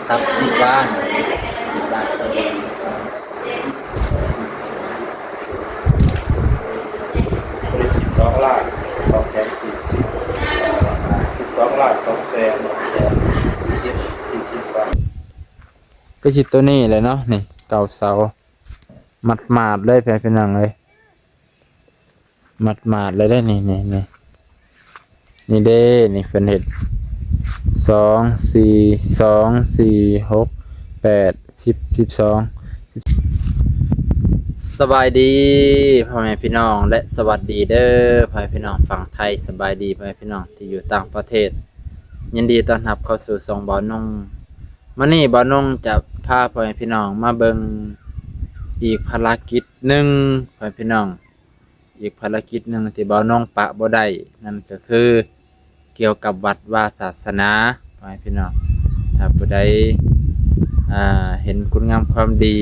ຄັບ ສິບລ້ານ ສິບລ້ານ ສິບສອງລ້ານສອງແສນສີ່ສິບ ສິບສອງລ້ານສອງແສນສີ່ສິບບາດ. ກໍຊິໂຕນີ້ແຫຼະເນາະ ນີ້ ເກົ້າເສົາ ໝາດໆເລີຍ ພີ່ນ້ອງເອີຍ. ໝາດໆເລີຍເດ້ ນີ້ ນີ້ ນີ້ ນີ້ເດ້ ນີ້ເພິ່ນເຮັດ ສອງ ສີ່ ສອງ ສີ່ ຫົກ ແປດ ສິບ ສິບສອງ. ສະບາຍດີພໍ່ແມ່ພີ່ນ້ອງ ແລະ ສະຫວັດດີເດີພໍ່ແມ່ພີ່ນ້ອງຝັ່ງໄທ. ສະບາຍດີພໍ່ແມ່ພີ່ນ້ອງທີ່ຢູ່ຕ່າງປະເທດ. ຍິນດີຕ້ອນຮັບເຂົ້າສູ່ຊ່ອງບ່າວນົງ. ມື້ນີ້ບ່າວນົງຈະພາພໍ່ແມ່ພີ່ນ້ອງມາເບິ່ງອີກພາລະກິດໜຶ່ງ ພໍ່ແມ່ພີ່ນ້ອງ. ອີກພາລະກິດໜຶ່ງທີ່ບ່າວນົງປະບໍ່ໄດ້ ນັ້ນກໍຄືກ່ຽວກັບວັດວາສາສະໜາ ພໍ່ແມ່ພີ່ນ້ອງ. ຖ້າຜູ້ໃດ ອ່າ ເຫັນຄຸນງາມຄວາມດີ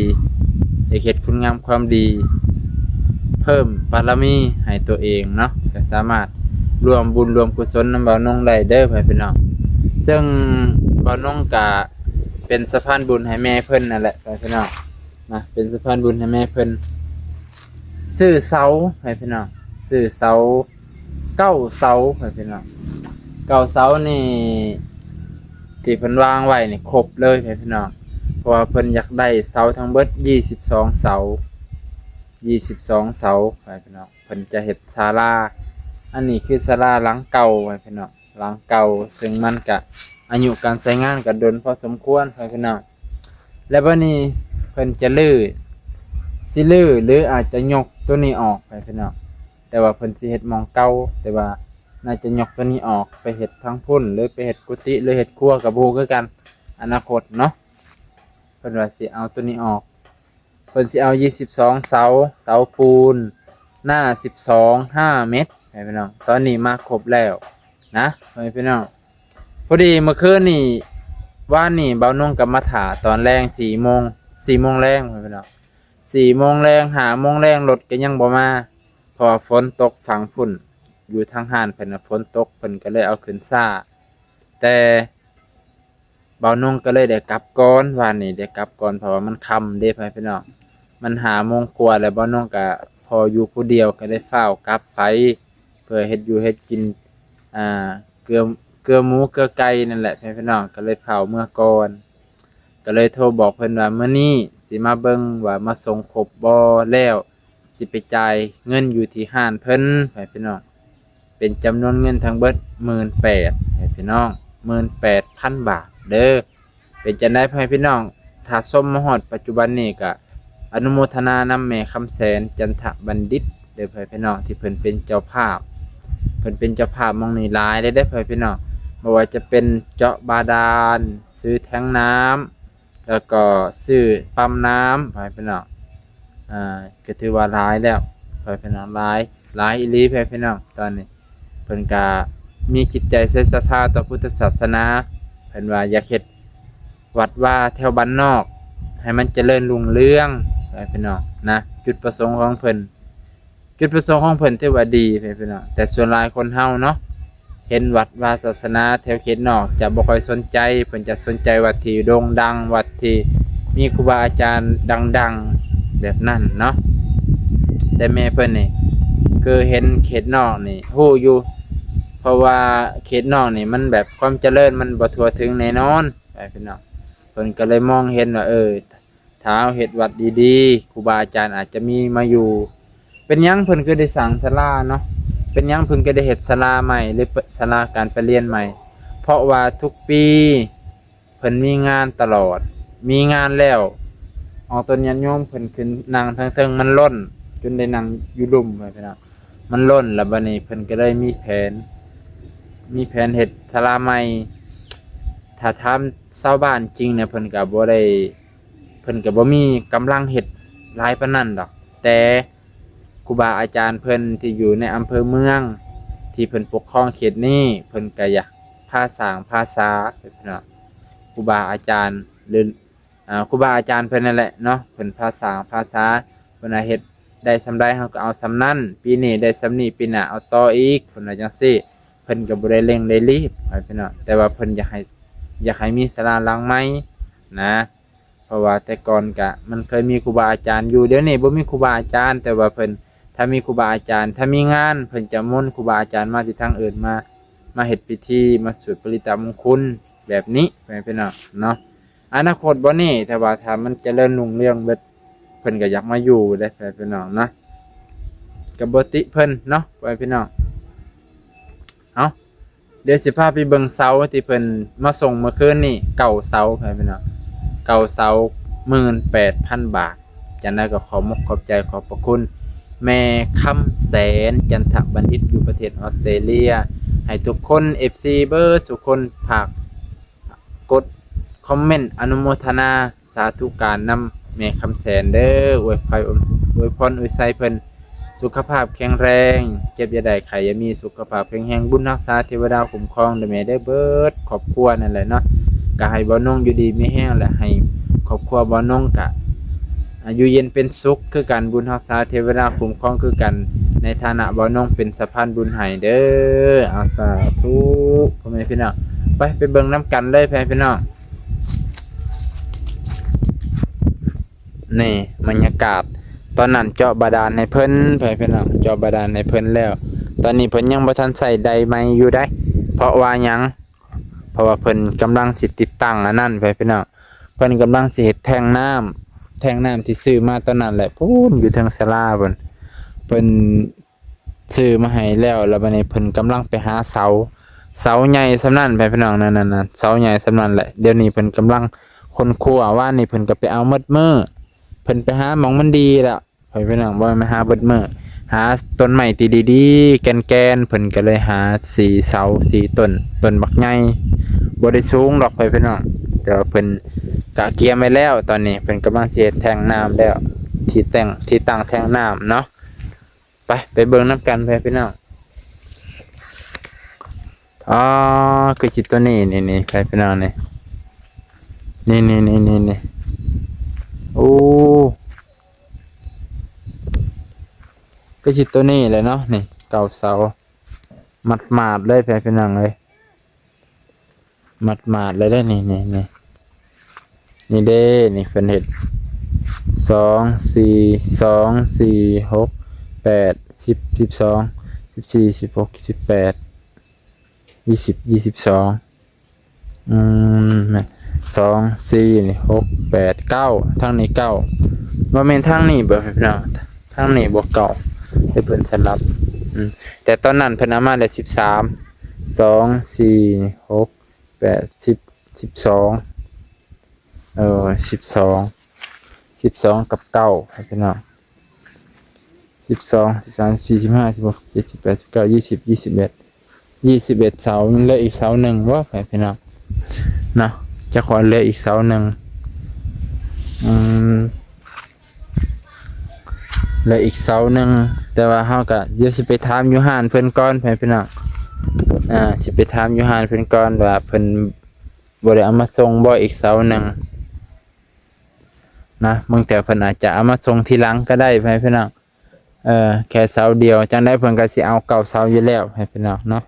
ຢາກເຮັດຄຸນງາມຄວາມດີ ເພີ່ມບາລະມີໃຫ້ຕົວເອງເນາະ ກໍສາມາດຮ່ວມບຸນຮ່ວມກຸສົນນຳບ່າວນົງໄດ້ເດີ ພໍ່ແມ່ພີ່ນ້ອງ. ເຊິ່ງບ່າວນົງກະເປັນສະພານບຸນໃຫ້ແມ່ເພິ່ນນັ້ນແຫຼະ ພໍ່ແມ່ພີ່ນ້ອງ. ນະ ເປັນສະພານບຸນໃຫ້ແມ່ເພິ່ນ ຊື້ເສົາໃຫ້ພີ່ນ້ອງ ຊື້ເສົາເກົ້າເສົາໃຫ້ພີ່ນ້ອງ. ເກົ້າເສົານີ້ທີ່ເພິ່ນວາງໄວ້ນີ້ຄົບເລີຍໃຫ້ພີ່ນ້ອງ ເພາະວ່າເພິ່ນຢາກໄດ້ເສົາທັງເບິດຊາວສອງເສົາ ຊາວສອງເສົາໃຫ້ພີ່ນ້ອງ. ເພິ່ນຈະເຮັດສາລາ ອັນນີ້ຄືສາລາຫຼັງເກົ່າໃຫ້ພີ່ນ້ອງ. ຫຼັງເກົ່າ ເຊິ່ງມັນກະອາຍຸການໃຊ້ງານກະດົນພໍສົມຄວນ ພໍ່ແມ່ພີ່ນ້ອງ. ແລະ ບັດນີ້ເພິ່ນຈະຮື້ ຊິຮື້ ຫຼື ອາດຈະຍົກໂຕນີ້ອອກ ພໍ່ແມ່ພີ່ນ້ອງ. ແຕ່ວ່າເພິ່ນຊິເຮັດໝ່ອງເກົ່າ ແຕ່ວ່າໜ້າຈະຍົກໂຕນີ້ອອກ ໄປເຮັດທາງພຸ້ນ ຫຼື ໄປເຮັດກຸຕິ ຫຼື ເຮັດຄົວ ກະບໍ່ຮູ້ຄືກັນ ອະນາຄົດເນາະ. ເພິ່ນວ່າຊິເອົາໂຕນີ້ອອກ ເພິ່ນຊິເອົາຊາວສອງເສົາ ເສົາປູນ ໜ້າສິບສອງ ຫ້າເມັດ ໃຫ້ພີ່ນ້ອງ. ຕອນນີ້ມາຄົບແລ້ວນະ ໃຫ້ພີ່ນ້ອງ. ພໍດີມື້ຄືນນີ້ ວານນີ້ບ່າວນົງກໍມາຖ້າຕອນແລງ ສີ່ໂມງ ສີ່ໂມງແລງ ໃຫ້ພີ່ນ້ອງ. ສີ່ໂມງແລງ ຫ້າໂມງແລງ ລົດກໍຍັງບໍ່ມາ ເພາະວ່າຝົນຕົກຝັ່ງພຸ້ນ ຢູ່ທາງຮ້ານເພິ່ນນະ ຝົນຕົກ ເພິ່ນກໍເລີຍເອົາຂຶ້ນຊ້າ. ແຕ່ ບ່າວນົງກໍເລີຍໄດ້ກັບກ່ອນ ວານນີ້ໄດ້ກັບກ່ອນ ເພາະວ່າມັນຄ່ຳເດ້ ພໍ່ແມ່ພີ່ນ້ອງ. ມັນຫ້າໂມງກວ່າແລ້ວ ບ່າວນົງກໍພໍຢູ່ຜູ້ດຽວ ກໍເລີຍຟ້າວກັບໄປ ເພື່ອເຮັດຢູ່ເຮັດກິນ ອ່າ ເກືອ ເກືອໝູເກືອໄກ່ນັ້ນແຫຼະ ພໍ່ແມ່ພີ່ນ້ອງ. ກໍເລີຍຟ້າວເມືອກ່ອນ ກໍເລີຍໂທບອກເພິ່ນວ່າ ມື້ນີ້ຊິມາເບິ່ງວ່າມາສົ່ງຄົບບໍ່ ແລ້ວ ຊິໄປຈ່າຍເງິນຢູ່ທີ່ຮ້ານເພິ່ນ ໃຫ້ພີ່ນ້ອງ ເປັນຈຳນວນເງິນທັງເບິດໝື່ນແປດ ໃຫ້ພີ່ນ້ອງ ໝື່ນແປດພັນບາດເດີ. ເປັນຈັ່ງໃດ ໃຫ້ພີ່ນ້ອງ ຖ້າຊົມມາຮອດປັດຈຸບັນນີ້ ກະອະນຸໂມທະນານຳແມ່ຄຳແສນ ຈັນທະບັນດິດເດີ ໃຫ້ພີ່ນ້ອງ ທີ່ເພິ່ນເປັນເຈົ້າພາບ ເພິ່ນເປັນເຈົ້າພາບໝ່ອງນີ້ຫຼາຍເລີຍເດີ ໃຫ້ພີ່ນ້ອງ. ບໍ່ວ່າຈະເປັນເຈາະບາດານ ຊື້ແທງນ້ຳ ແລ້ວກໍຊື້ປ້ຳນ້ຳ ໃຫ້ພີ່ນ້ອງ ອ່າ ກໍຖືວ່າຫຼາຍແລ້ວ ໃຫ້ພີ່ນ້ອງ ຫຼາຍ ຫຼາຍອີ່ຫຼີ ໃຫ້ພີ່ນ້ອງ. ຕອນນີ້ເພິ່ນກະມີຈິດໃຈໃສ່ສັດທາຕໍ່ພຸດທະສາສະໜາ ເພິ່ນວ່າຢາກເຮັດວັດວາແຖວບ້ານນອກໃຫ້ມັນຈະເລີນຮຸ່ງເຮືອງ ໃຫ້ພີ່ນ້ອງນະ ຈຸດປະສົງຂອງເພິ່ນ. ຈຸດປະສົງຂອງເພິ່ນຖືວ່າດີ ພີ່ນ້ອງ, ແຕ່ສ່ວນຫຼາຍຄົນເຮົາເນາະ ເຫັນວັດວາສາສະໜາແຖວເຂດນອກຈະບໍ່ຄ່ອຍສົນໃຈ, ເພິ່ນຈະສົນໃຈວັດທີ່ໂດ່ງດັງ, ວັດທີ່ມີຄູບາອາຈານດັງໆ ແບບນັ້ນເນາະ. ແຕ່ແມ່ເພິ່ນນີ້ ຄືເຫັນເຂດນອກນີ້ຮູ້ຢູ່, ເພາະວ່າເຂດນອກນີ້ມັນແບບຄວາມຈະເລີນມັນບໍ່ທົ່ວເຖິງແນ່ນອນ ພີ່ນ້ອງ. ເພິ່ນກໍເລີຍມອງເຫັນວ່າ ເອີ ຖ້າເຮົາເຮັດວັດດີໆ ຄູບາອາຈານອາດຈະມີມາຢູ່. ເປັນຫຍັງເພິ່ນຄືໄດ້ສ້າງສາລາເນາະ? ເປັນຫຍັງເພິ່ນຄືໄດ້ເຮັດສາລາໃໝ່ ຫຼື ສາລາການປະລຽນໃໝ່? ເພາະວ່າທຸກປີເພິ່ນມີງານຕະຫຼອດ, ມີງານແລ້ວອອກຕົນຍາດໂຍມເພິ່ນຂຶ້ນນັ່ງທາງເທິງມັນລົ້ນ ຈົນໄດ້ນັ່ງຢູ່ລຸ່ມ ພີ່ນ້ອງ. ມັນລົ້ນແລ້ວ ບັດນີ້ເພິ່ນກໍເລີຍມີແຜນ ມີແຜນເຮັດສາລາໃໝ່. ຖ້າຖາມຊາວບ້ານຈິງນະ ເພິ່ນກໍບໍ່ໄດ້ ເພິ່ນກໍບໍ່ມີກຳລັງເຮັດຫຼາຍປານນັ້ນດອກ, ແຕ່ຄູບາອາຈານເພິ່ນທີ່ຢູ່ໃນອຳເພີເມືອງ ທີ່ເພິ່ນປົກຄອງເຂດນີ້ ເພິ່ນກໍຢາກພາສ້າງພາສາ ພີ່ນ້ອງ. ຄູບາອາຈານ ຫຼື ອ່າ ຄູບາອາຈານເພິ່ນນັ້ນແຫຼະເນາະ ເພິ່ນພາສ້າງພາສາ, ເພິ່ນວ່າເຮັດໄດ້ສ່ຳໃດເຮົາກໍເອົາສ່ຳນັ້ນ, ປີນີ້ໄດ້ສ່ຳນີ້ ປີໜ້າເອົາຕໍ່ອີກ ເພິ່ນວ່າຈັ່ງຊີ້. ເພິ່ນກໍບໍ່ໄດ້ເລັ່ງໄດ້ລີບ ພີ່ນ້ອງ, ແຕ່ວ່າເພິ່ນຢາກໃຫ້ ຢາກໃຫ້ມີສາລາຫຼັງໃໝ່ ນະ. ເພາະວ່າແຕ່ກ່ອນກະມັນເຄີຍມີຄູບາອາຈານຢູ່ ດຽວນີ້ບໍ່ມີຄູບາອາຈານ ແຕ່ວ່າເພິ່ນ ຖ້າມີຄູບາອາຈານ ຖ້າມີງານ ເພິ່ນຈະມົນຄູບາອາຈານມາແຕ່ທາງອື່ນ ມາ ມາເຮັດພິທີ ມາສວດປະລິດຕະມຸງຄຸນແບບນີ້ ພໍ່ແມ່ພີ່ນ້ອງເນາະ. ອະນາຄົດບໍ່ແນ່ ແຕ່ວ່າຖ້າມັນຈະເລີນຮຸ່ງເຮືອງເບິດ ເພິ່ນກໍຢາກມາຢູ່ເດ້ ພໍ່ແມ່ພີ່ນ້ອງເນາະ ກໍບໍ່ຕິເພິ່ນເນາະ ພໍ່ແມ່ພີ່ນ້ອງ. ເອົາ ດຽວຊິພາໄປເບິ່ງເສົາທີ່ເພິ່ນມາສົ່ງເມື່ອຄືນນີ້ ເກົ້າເສົາ ພໍ່ແມ່ພີ່ນ້ອງ ເກົ້າເສົາ ໝື່ນແປດພັນບາດ. ຈັ່ງໃດກໍຂໍມຸກຂອບໃຈຂອບພະຄຸນແມ່ຄຳແສນ ຈັນທະບັນດິດ ຢູ່ປະເທດອອສເຕຣເລຍ ໃຫ້ທຸກຄົນ ເອັຟຊີ ເບິດສູ່ຄົນ ຝາກກົດຄອມເມັນອະນຸໂມທະນາ ສາທຸການນຳແມ່ຄຳແສນເດີ້. ອວຍໄພ ອວຍພອນອວຍໄຊເພິ່ນ ສຸຂະພາບແຂງແຮງ ເຈັບຢ່າໄດ້ ໄຂ້ຢ່າມີ ສຸຂະພາບແຂງແຮງ ບຸນຮັກສາເທວະດາຄຸ້ມຄອງເດີ້ແມ່ເດີ້ ເບິດຄອບຄົວນັ້ນແຫຼະເນາະ. ກະໃຫ້ບ່າວນົງຢູ່ດີມີແຮງ ແລະ ໃຫ້ຄອບຄົວບ່າວນົງກະ ອາ ຢູ່ເຢັນເປັນສຸກຄືກັນ ບຸນຮັກສາເທວະດາຄຸ້ມຄອງຄືກັນ ໃນຖານະບ່າວນົງເປັນສະພານບຸນໃຫ້ເດີ້. ເອົາ ສາທຸ ພໍ່ແມ່ພີ່ນ້ອງ ໄປ ໄປເບິ່ງນຳກັນເລີຍ ພໍ່ແມ່ພີ່ນ້ອງ. ນີ້ບັນຍາກາດ ຕອນນັ້ນເຈາະບາດານໃຫ້ເພິ່ນ ພໍ່ແມ່ພີ່ນ້ອງ ເຈາະບາດານໃຫ້ເພິ່ນແລ້ວ ຕອນນີ້ເພິ່ນຍັງບໍ່ທັນໃຊ້ໄດໄມ້ຢູ່ໃດ໋. ເພາະວ່າຫຍັງ? ເພາະວ່າເພິ່ນກຳລັງຊິຕິດຕັ້ງອັນນັ້ນ ພໍ່ແມ່ພີ່ນ້ອງ ເພິ່ນກຳລັງຊິເຮັດແທງນ້ຳ ແທງນ້ຳທີ່ຊື້ມາຕອນນັ້ນແຫຼະ ພຸ້ນຢູ່ເທິງສາລາພຸ້ນ ເພິ່ນ ຊື້ມາໃຫ້ແລ້ວ ແລ້ວບັດນີ້ເພິ່ນກຳລັງໄປຫາເສົາ ເສົາໃຫຍ່ສ່ຳນັ້ນ ພໍ່ແມ່ພີ່ນ້ອງ ນັ້ນໆໆ ເສົາໃຫຍ່ສ່ຳນັ້ນແຫຼະ. ດຽວນີ້ເພິ່ນກຳລັງຄົ້ນຄວ້າ ວານນີ້ເພິ່ນກໍໄປເອົາໝົດມື້ ເພິ່ນໄປຫາໝ່ອງມັນດີແລ້ວ ພໍ່ແມ່ພີ່ນ້ອງ ບໍ່ແມ່ນຫາເບິດມື້ ຫາຕົ້ນໄມ້ທີ່ດີໆ ແກ່ນໆ ເພິ່ນກໍເລີຍຫາສີ່ເສົາ ສີ່ຕົ້ນ ຕົ້ນບັກໃຫຍ່ ບໍ່ໄດ້ສູງດອກ ພໍ່ແມ່ພີ່ນ້ອງ ແຕ່ວ່າເພິ່ນກະກຽມໄວ້ແລ້ວ. ຕອນນີ້ເພິ່ນກຳລັງຊິເຮັດແທງນ້ຳແລ້ວ ທີ່ຕັ້ງ ທີ່ຕັ້ງແທງນ້ຳເນາະ. ໄປ ໄປເບິ່ງນຳກັນ ພໍ່ແມ່ພີ່ນ້ອງ. ອໍ ຄືຊິຕົວນີ້ ນີ້ໆ ພໍ່ແມ່ພີ່ນ້ອງ ນີ້ ນີ້ໆໆໆ ໂອ້ ຄືຊິຕົວນີ້ແຫຼະເນາະ ນີ້ ເກົ້າເສົາ ໝາດໆເລີຍ ພໍ່ແມ່ພີ່ນ້ອງເອີຍ. ໝາດໆເລີຍເດ້ ນີ້ໆໆ ນີ້ເດ້ ນີ້ເພິ່ນເຮັດ ສອງ ສີ່ ສອງ ສີ່ ຫົກ ແປດ ສິບ ສິບສອງ ສິບສີ່ ສິບຫົກ ສິບແປດ ຍີ່ສິບ ຍີ່ສິບສອງ ອືມ ແມ່ນ ສອງ ສີ່ ນີ້ ຫົກ ແປດ ເກົ້າ ທາງນີ້ເກົ້າ ບໍ່ແມ່ນທາງນີ້ບໍພີ່ນ້ອງ? ທາງນີ້ບໍ່ເກົ້າ ໃຫ້ເພິ່ນສະຫຼັບ ອືມ ແຕ່ຕອນນັ້ນເພິ່ນເອົາມາໄດ້ສິບສາມ ສອງ ສີ່ ຫົກ ແປດ ສິບ ສິບສອງ ເອີ ສິບສອງ ສິບສອງກັບເກົ້າ ໃຫ້ພີ່ນ້ອງ ສິບສອງ ສິບສາມ ສິບສີ່ ສິບຫ້າ ສິບຫົກ ສິບເຈັດ ສິບແປດ ສິບເກົ້າ ຍີ່ສິບ ຍີ່ສິບເອັດ ຍີ່ສິບເອັດເສົາ ມັນເຫຼືອອີກເສົາໜຶ່ງບໍ່ ໃຫ້ພີ່ນ້ອງເນາະ ຈັກວ່າເຫຼືອອີກເສົາໜຶ່ງ ອືມ ແລະ ອີກເສົາໜຶ່ງ ແຕ່ວ່າເຮົາກະ ດຽວຊິໄປຖາມຢູ່ຮ້ານເພິ່ນກ່ອນ ໃຫ້ພີ່ນ້ອງ ອາ ຊິໄປຖາມຢູ່ຮ້ານເພິ່ນກ່ອນວ່າເພິ່ນບໍ່ໄດ້ເອົາມາສົ່ງບໍ່ອີກເສົາໜຶ່ງນະ ບາງເທື່ອເພິ່ນອາດຈະເອົາມາສົ່ງທີຫຼັງກໍໄດ້ ໃຫ້ພີ່ນ້ອງ ເອີ ແຄ່ເສົາດຽວ ຈັ່ງໃດເພິ່ນກໍຊິເອົາເກົ້າເສົາຢູ່ແລ້ວ ໃຫ້ພີ່ນ້ອງເນາະ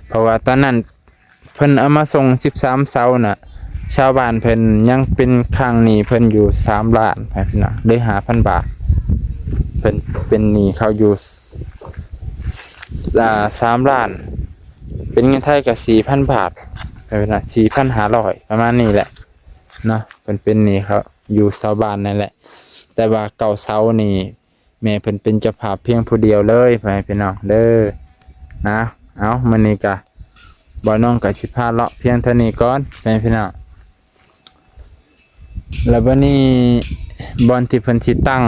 ເພາະວ່າຕອນນັ້ນ ເພິ່ນເອົາມາສົ່ງສິບສາມເສົານະ ຊາວບ້ານເພິ່ນຍັງເປັນຄ້າງໜີ້ເພິ່ນຢູ່ສາມລ້ານ ໃຫ້ພີ່ນ້ອງ ຫຼື ຫ້າພັນບາດ ເພິ່ນເປັນໜີ້ເຂົາຢູ່ ສ- ສ- ອາ ສາມລ້ານ ເປັນເງິນໄທກໍສີ່ພັນບາດ ໃຫ້ພີ່ນ້ອງ ສີ່ພັນຫ້າຮ້ອຍ ປະມານນີ້ແຫຼະເນາະ ເພິ່ນເປັນໜີ້ເຂົາຢູ່ຊາວບ້ານນັ້ນແຫຼະ ແຕ່ວ່າເກົ້າເສົານີ້ ແມ່ເພິ່ນເປັນເຈົ້າພາບພຽງຜູ້ດຽວເລີຍ ພໍ່ແມ່ພີ່ນ້ອງເດີນະ. ເອົາ ມື້ນີ້ກະ ບ່າວນົງກະຊິພາເລາະພຽງເທົ່ານີ້ກ່ອນ ພໍ່ແມ່ພີ່ນ້ອງ ແລ້ວບັດນີ້ບ່ອນທີ່ເພິ່ນຊິຕັ້ງ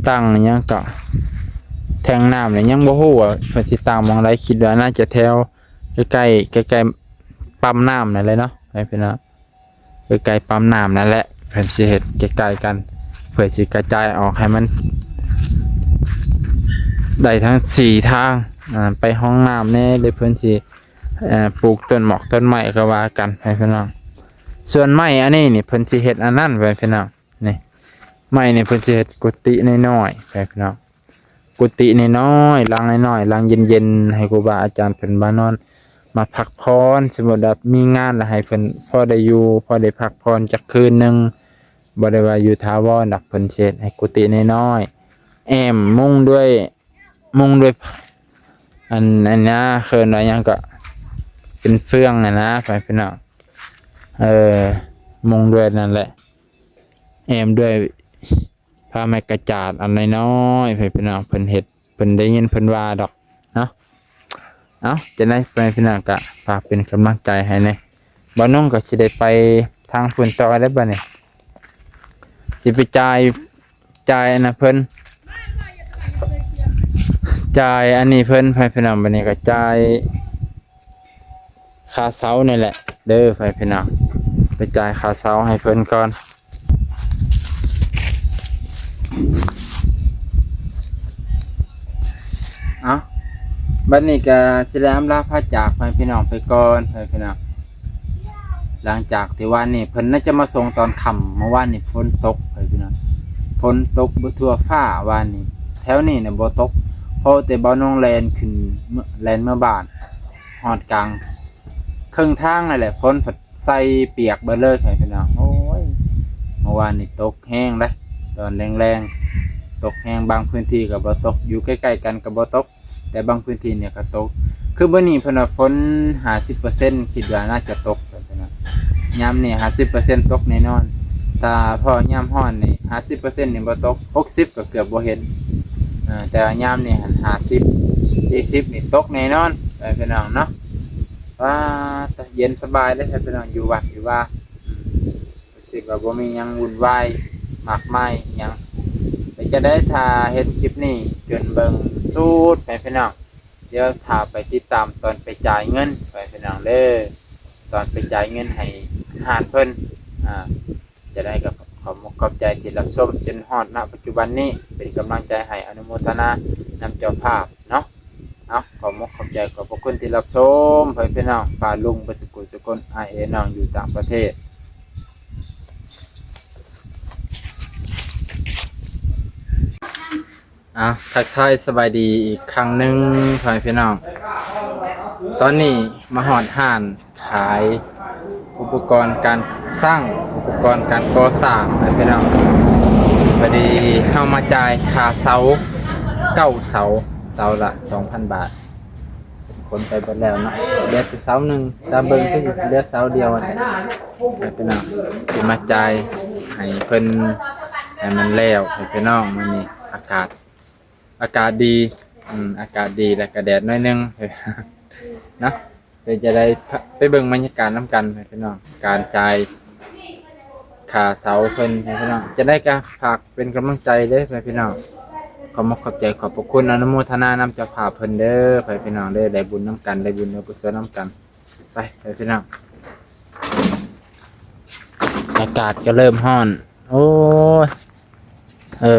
ຕັ້ງຫຍັງເກາະ ແທງນ້ຳນີ້ຍັງບໍ່ຮູ້ວ່າເພິ່ນຊິຕັ້ງໝ່ອງໃດ ຄິດວ່າໜ້າຈະແຖວໃກ້ໆ ໃກ້ໆປ້ຳນ້ຳນັ້ນແຫຼະເນາະ ພໍ່ແມ່ພີ່ນ້ອງ. ໃກ້ໆປ້ຳນ້ຳນັ້ນແຫຼະ ເພິ່ນຊິເຮັດໃກ້ໆກັນ ເພື່ອຊິກະຈາຍອອກໃຫ້ມັນໄດ້ທັງສີ່ທາງ ອາ ໄປຫ້ອງນ້ຳແດ່ ຫຼືເພິ່ນຊິ ເອີ ປູກຕົ້ນໝອກຕົ້ນໄມ້ກໍວ່າກັນ ໃຫ້ພີ່ນ້ອງ. ສ່ວນໄມ້ອັນນີ້ນີ້ ເພິ່ນຊິເຮັດອັນນັ້ນ ໃຫ້ພີ່ນ້ອງ ນີ້ ໄມ້ນີ້ເພິ່ນຊິເຮັດກຸຕິນ້ອຍໆ ໃຫ້ພີ່ນ້ອງ. ກຸຕິນ້ອຍໆ ຫຼັງນ້ອຍໆ ຫຼັງເຢັນໆ ໃຫ້ຄູບາອາຈານເພິ່ນມານອນ ມາພັກຜ່ອນ ສົມມຸດວ່າມີງານລະໃຫ້ເພິ່ນພໍໄດ້ຢູ່ ພໍໄດ້ພັກຜ່ອນຈັກຄືນໜຶ່ງ ບໍ່ໄດ້ວ່າຢູ່ຖາວອນດອກ ເພິ່ນຊິເຮັດໃຫ້ກຸຕິນ້ອຍໆ ແອ້ມມຸງດ້ວຍ ມຸງດ້ວຍ ອັນ ອັນນາ ເອີ້ນວ່າຫຍັງເກາະ ເປັນເຟືອງຫັ້ນນະ ພໍ່ແມ່ພີ່ນ້ອງ ເອີ ມຸງດ້ວຍນັ້ນແຫຼະ ແອ້ມດ້ວຍ ຜ້າໄມ້ກະຈາດອັນນ້ອຍໆ ໃຫ້ພີ່ນ້ອງເພິ່ນເຮັດ ເພິ່ນໄດ້ຍິນເພິ່ນວ່າດອກເນາະ. ເອົ້າ ຈັ່ງໃດ ໃຫ້ພີ່ນ້ອງກະຝາກເປັນກຳລັງໃຈໃຫ້ແດ່. ບ່າວນົງກໍຊິໄດ້ໄປທາງພຸ້ນຕໍ່ແລ້ວບັດນີ້ ຊິໄປຈ່າຍ ຈ່າຍອັນນັ້ນເພິ່ນ ຈ່າຍອັນນີ້ເພິ່ນ ໃຫ້ພີ່ນ້ອງ ບັດນີ້ກໍຈ່າຍ ຄ່າເຊົ່ານີ້ແຫຼະເດີ ໃຫ້ພີ່ນ້ອງ ໄປຈ່າຍຄ່າເຊົ່າໃຫ້ເພິ່ນກ່ອນ. ເອົ້າ ບັດນີ້ກໍຊິໄດ້ອຳລາພາຈາກໃຫ້ພີ່ນ້ອງໄປກ່ອນ ໃຫ້ພີ່ນ້ອງ. ຫຼັງຈາກທີ່ວານນີ້ເພິ່ນໜ້າຈະມາສົ່ງຕອນຄ່ຳ ເມື່ອວານນີ້ຝົນຕົກ ໃຫ້ພີ່ນ້ອງ ຝົນຕົກເບິດທົ່ວຟ້າວານນີ້ ແຖວນີ້ນະບໍ່ຕົກ ພໍແຕ່ບ່າວນົງແລ່ນຂຶ້ນ ແລ່ນເມືອບ້ານ ຮອດກາງເຄິ່ງທາງນັ້ນແຫຼະ ຝົນພັດໃສ່ປຽກເບິດເລີຍ ໃຫ້ພີ່ນ້ອງ. ໂອ້ຍ ເມື່ອວານນີ້ຕົກແຮງເດ້ ຕອນແລງໆ ຕົກແຮງ ບາງພື້ນທີ່ກໍບໍ່ຕົກ ຢູ່ໃກ້ໆກັນກໍບໍ່ຕົກ ແຕ່ບາງພື້ນທີ່ນີ້ກໍຕົກ. ຄືມື້ນີ້ເພິ່ນວ່າຝົນຫ້າສິບເປີເຊັນ ຄິດວ່າໜ້າຈະຕົກ ຍາມນີ້ຫ້າສິບເປີເຊັນຕົກແນ່ນອນ ຖ້າພໍຍາມຮ້ອນນີ້ຫ້າສິບເປີເຊັນນີ້ບໍ່ຕົກ ຫົກສິບກໍເກືອບບໍ່ເຫັນ ເອີ ແຕ່ວ່າຍາມນີ້ຫັ້ນຫ້າສິບ ສີ່ສິບນີ້ຕົກແນ່ນອນ ເອີ ພີ່ນ້ອງເນາະ. ປາດ ເຢັນສະບາຍເດ້ ໃຫ້ພີ່ນ້ອງຢູ່ວັດຢູ່ວາ ອືມ ຮູ້ສຶກວ່າບໍ່ມີຫຍັງວຸ່ນວາຍມາກມາຍອີ່ຫຍັງ. ເປັນຈັ່ງໃດ ຖ້າເຫັນຄລິບນີ້ຈົນເບິ່ງສຸດ ໃຫ້ພີ່ນ້ອງ ດຽວຖ້າໄປຕິດຕາມຕອນໄປຈ່າຍເງິນ ໃຫ້ພີ່ນ້ອງເດີ ຕອນໄປຈ່າຍເງິນໃຫ້ຮ້ານເພິ່ນ ອ່າ ຈັ່ງໃດກໍຂອບອົກຂອບໃຈທີ່ຮັບຊົມຈົນຮອດ ນະ ປັດຈຸບັນນີ້ ເປັນກຳລັງໃຈໃຫ້ ອະນຸໂມທະນານຳເຈົ້າພາບເນາະ. ເອົາ ຂອບອົກຂອບໃຈ ຂອບພະຄຸນທີ່ຮັບຊົມ ໃຫ້ພີ່ນ້ອງປ້າລຸງເບິດສຸຂູສຸຄົນ ອ້າຍເອື້ອຍນ້ອງຢູ່ຕ່າງປະເທດ. ເອົາ ທັກທາຍສະບາຍດີອີກຄັ້ງໜຶ່ງ ພໍ່ແມ່ພີ່ນ້ອງ. ຕອນນີ້ມາຮອດຮ້ານ ຂາຍອຸປະກອນການສ້າງ ອຸປະກອນການກໍ່ສ້າງນະພີ່ນ້ອງ. ພໍດີເຮົາມາຈ່າຍຄ່າເຊົ່າເກົ້າເສົາ ເສົາລະສອງພັນບາດ ເປັນຄົນໄປເບິດແລ້ວເນາະ ເຫຼືອແຕ່ເສົາໜຶ່ງ ຕາມເບິ່ງຄືເຫຼືອເສົາດຽວຫັ້ນແຫຼະພີ່ນ້ອງ. ຊິມາຈ່າຍໃຫ້ເພິ່ນໃຫ້ມັນແລ້ວ ໃຫ້ພີ່ນ້ອງ. ມື້ນີ້ອາກາດ ອາກາດດີ ອືມ ອາກາດດີ ແລ້ວກະແດດໜ້ອຍໜຶ່ງເນາະ. ເດີ ຈະໄດ້ໄປເບິ່ງບັນຍາກາດນຳກັນພີ່ນ້ອງ ການຈ່າຍຄ່າເສົາເພິ່ນພີ່ນ້ອງ. ຈັ່ງໃດກະຝາກເປັນກຳລັງໃຈເດີພີ່ນ້ອງ ຂອບອົກຂອບໃຈ ຂອບພະຄຸນ ອະນຸໂມທະນານຳເຈົ້າພາບເພິ່ນເດີພີ່ນ້ອງເດີ ໄດ້ບຸນນຳກັນ ໄດ້ບຸນໄດ້ກຸສົນນຳກັນ. ໄປ ໄປພີ່ນ້ອງ ອາກາດກໍເລີ່ມຮ້ອນ ໂອ້ຍ ເອີ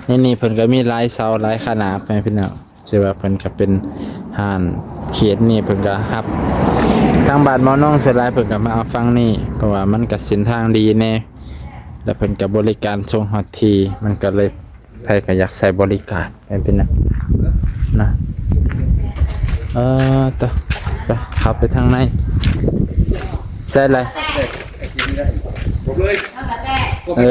ໃນນີ້ເພິ່ນກໍມີຫຼາຍເສົາຫຼາຍຂະໜາດ ພໍ່ແມ່ພີ່ນ້ອງ. ຊື່ວ່າເພິ່ນກໍເປັນຮ້ານເຂດນີ້ ເພິ່ນກໍຮັບທາງບ້ານໝໍໜອງສ່ວນຫຼາຍ ເພິ່ນກໍມາເອົາຝັ່ງນີ້ ເພາະວ່າມັນກໍເສັ້ນທາງດີແດ່ ແລ້ວເພິ່ນກໍບໍລິການສົ່ງຮອດທີ່ ມັນກໍເລີຍ ໃຜກໍຢາກໃຊ້ບໍລິການ ແມ່ນເປັນນະ ນະ ເອີ ຕະ ໄປ ເຂົ້າໄປທາງໃນ ໃສ່ລະ ເອີ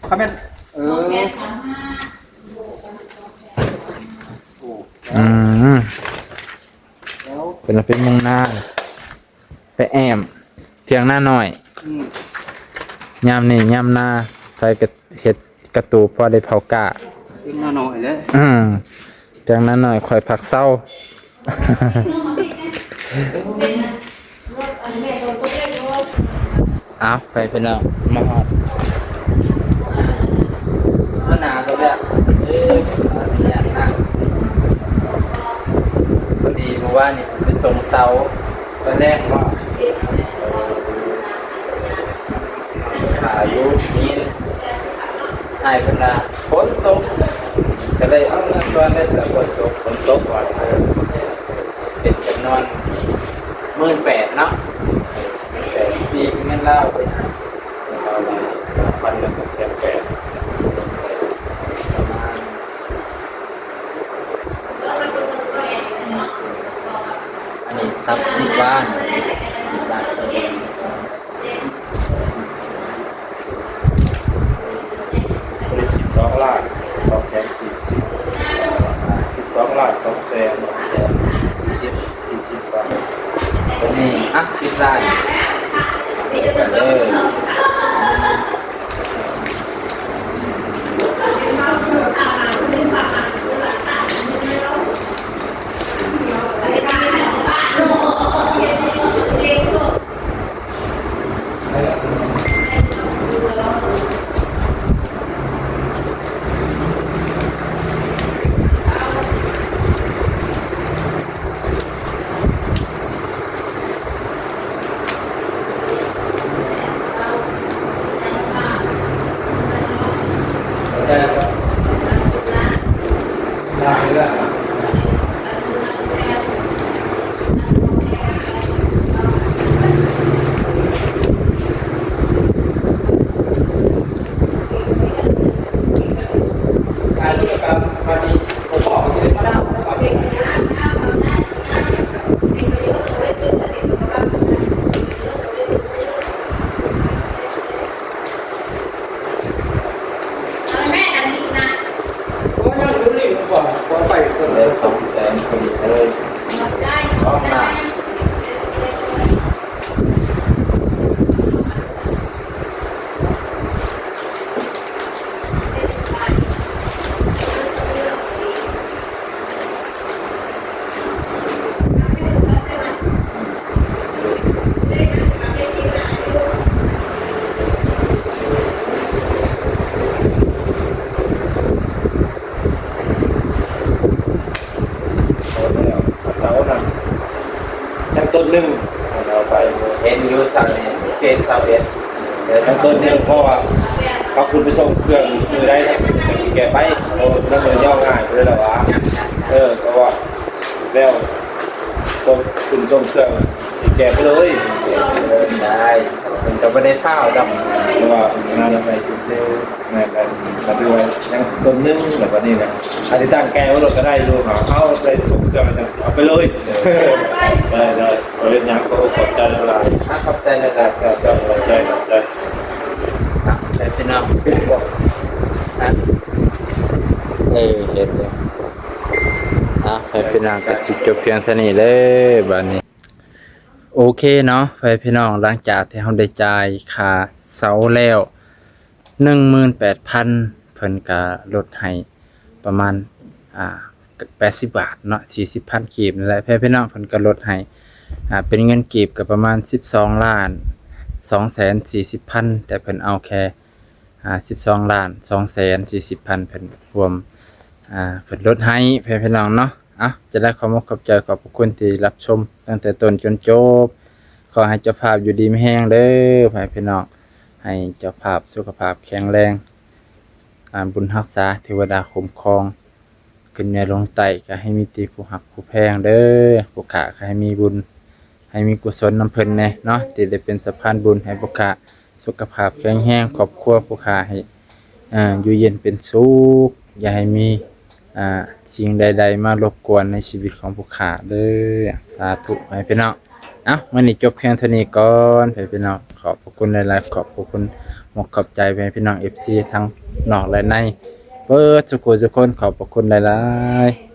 ຄອມເມັນ ເອີ ອືມ ເພິ່ນເປັນມຸງນາ ໄປແອ້ມຖຽງນານ້ອຍ ອືມ ຍາມນີ້ຍາມນາ ໃຜກໍເຮັດກະຕູພໍໄດ້ເຜົາກ້າ ຖຽງນານ້ອຍແຫຼະ ອືມ ຖຽງນານ້ອຍ ຂ້ອຍພັກເຊົາ. ເອົາ ໄປພີ່ນ້ອງ ມາຮອດ ຫົວໜ້າກໍແບບ ເອີ ອະນຸຍາດນະ ພໍດີເມື່ອວານນີ້ໄປສົ່ງເສົາ ຕອນແລງບໍ ຖ້າຢູ່ນີ້ ອ້າຍເພິ່ນວ່າຝົນຕົກ ກໍເລີຍເອົາເງິນກ່ອນເລີຍ ແຕ່ຝົນຕົກ ຝົນຕົກກ່ອນ ເປັນຈຳນວນໝື່ນແປດເນາະ ໝື່ນແປດ ຕີເປັນເງິນລາວເປັນ ເອົາໄວ້ພັນໜຶ່ງແສນແປດ ປະມານ ຮັບສິບລ້ານ ສິບລ້ານ ສິບສອງລ້ານສອງແສນສີ່ສິບ ສິບສອງລ້ານສອງແສນສີ່ສິບ ສີ່ສິບບາດ ຕົວນີ້ ອ່ະ ສິບລ້ານ ເອີ. ໄດ້ສອງແສນພໍດີເລີຍ ສອງລ້ານ. ເສົານັ້ນ ຍັງຕົ້ນໜຶ່ງ ເອົາໄປ ເຫັນຢູ່ເສົານີ້ເປັນເສົາເອັດ ຍັງຕົ້ນໜຶ່ງ ເພາະວ່າເຂົາຂຶ້ນໄປສົ່ງເຄື່ອງມື້ໃດ ແກະໄປ ໂອ້ ມັນເລີຍຍໍງ່າຍໄປເລີຍລະວ່າ ເອີ ເພາະວ່າແລ້ວ ຕົວຂຶ້ນສົ່ງເຄື່ອງ ຊິແກະໄປເລີຍ ໄດ້ ເພິ່ນກໍບໍ່ໄດ້ຟ້າວດອກ ເພາະວ່າງານໄປຊື່ໆ ແມ່ນ ກໍຖືວ່າຍັງຕົ້ນໜຶ່ງ ແລ້ວບັດນີ້ນະ ອາດຊິຕັ້ງແກະໄວ້ໂລດກໍໄດ້ຢູ່ ເຮົາໄດ້ສົ່ງເຄື່ອງແລ້ວຈັ່ງຊິເອົາໄປເລີຍ ໄດ້ໆ ບໍ່ເປັນຫຍັງ ຂໍຂອບໃຈຫຼາຍໆ ອ່ະ ຂອບໃຈຫຼາຍໆ ຂອບໃຈ ຂອບໃຈ ຂອບໃຈ ອ່ະ ໄປພີ່ນ້ອງ ອ່ະ ເອີ ເຫັນແລ້ວ ອ່ະ ໄປພີ່ນ້ອງ ກໍຊິຈົບພຽງເທົ່ານີ້ເດີ ບາດນີ້ ໂອເຄເນາະ ໄປພີ່ນ້ອງ ຫຼັງຈາກທີ່ເຮົາໄດ້ຈ່າຍຄ່າເສົາແລ້ວ ໜຶ່ງໝື່ນແປດພັນ ເພິ່ນກະລົດໃຫ້ປະມານ ອ່າ ແປດສິບບາດເນາະ ສີ່ສິບພັນກີບນີ້ແຫຼະ ແມ່ພີ່ນ້ອງ ເພິ່ນກະລົດໃຫ້ ອ່າ ເປັນເງິນກີບກະປະມານສິບສອງລ້ານສອງແສນສີ່ສິບພັນ ແຕ່ເພິ່ນເອົາແຄ່ ອ່າ ສິບສອງລ້ານສອງແສນສີ່ສິບພັນ ເພິ່ນຮວມ ອ່າ ເພິ່ນລົດໃຫ້ ແມ່ພີ່ນ້ອງເນາະ. ເອົ້າ ຈັ່ງໃດ ຂອບອົກຂອບໃຈ ຂອບພະຄຸນທີ່ຮັບຊົມຕັ້ງແຕ່ຕົ້ນຈົນຈົບ. ຂໍໃຫ້ເຈົ້າພາບຢູ່ດີມີແຮງເດີ ພໍ່ແມ່ພີ່ນ້ອງ ໃຫ້ເຈົ້າພາບສຸຂະພາບແຂງແຮງ ອ່າ ບຸນຮັກສາ ເທວະດາຄຸ້ມຄອງ ຂຶ້ນເໜືອລົງໃຕ້ ກໍໃຫ້ມີແຕ່ຜູ້ຮັກຜູ້ແພງເດີ ຜູ້ຄ້າກໍໃຫ້ມີບຸນ ໃຫ້ມີກຸສົນນຳເພິ່ນແດ່ເນາະ ທີ່ໄດ້ເປັນສະພານບຸນໃຫ້ຜູ້ຄ້າ ສຸຂະພາບແຂງແຮງ ຄອບຄົວຜູ້ຄ້າໃຫ້ ເອີ ຢູ່ເຢັນເປັນສຸກ ຢ່າໃຫ້ມີ ອ່າ ສິ່ງໃດໆມາລົບກວນໃນຊີວິດຂອງຜູ້ຄ້າເດີ ສາທຸ ພໍ່ແມ່ພີ່ນ້ອງ. ເອົ້າ ມື້ນີ້ຈົບພຽງເທົ່ານີ້ກ່ອນ ພໍ່ແມ່ພີ່ນ້ອງ ຂອບພະຄຸນຫຼາຍໆ ຂອບພະຄຸນ ຂອບອົກຂອບໃຈ ພໍ່ແມ່ພີ່ນ້ອງ ເອັຟຊີ ທັງນອກ ແລະ ໃນ ເບິດສຸຂູສຸຄົນ ຂອບພະຄຸນຫຼາຍໆ.